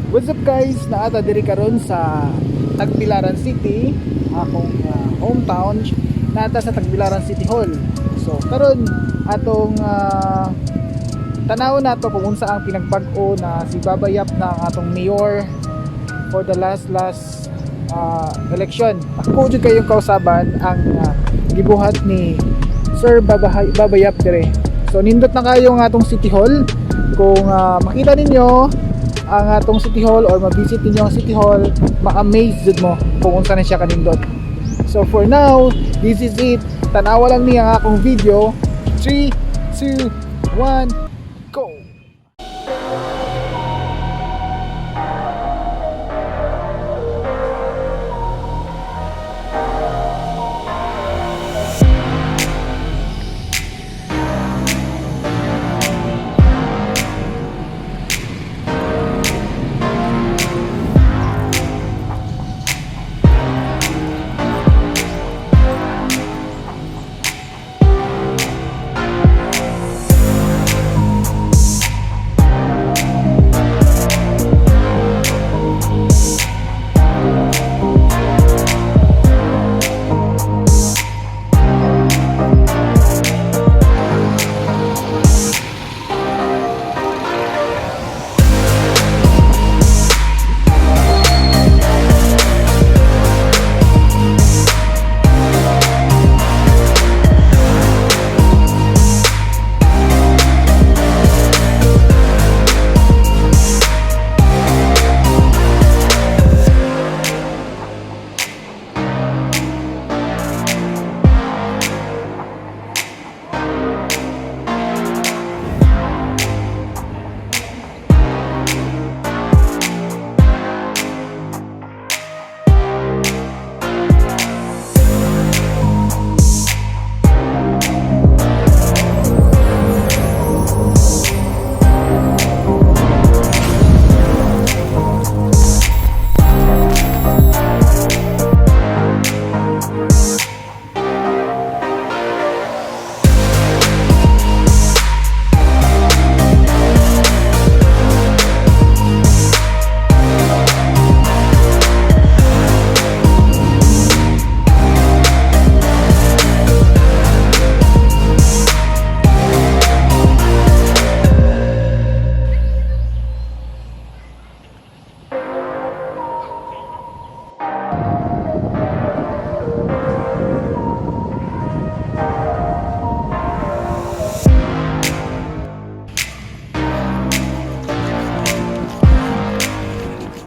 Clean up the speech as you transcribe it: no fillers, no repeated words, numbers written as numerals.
What's up, guys? Naa ta diri karon sa Tagbilaran City, akong hometown. Naa ta sa Tagbilaran City Hall. So karon atong tanaw nato kung unsa ang pinagbag-o na si Baba Yap na ang atong mayor for the last last election. Ako jud kayong kausaban ang gibuhat ni Sir Baba Yap dire. So nindot na kayo ang atong City Hall. Kung makita ninyo ang atong City Hall or ma-visit ninyo ang City Hall, ma-amaze jud mo kung unsa na siya kanindot. So for now, this is it. Tanawa lang niya ang akong video. 3, 2, 1.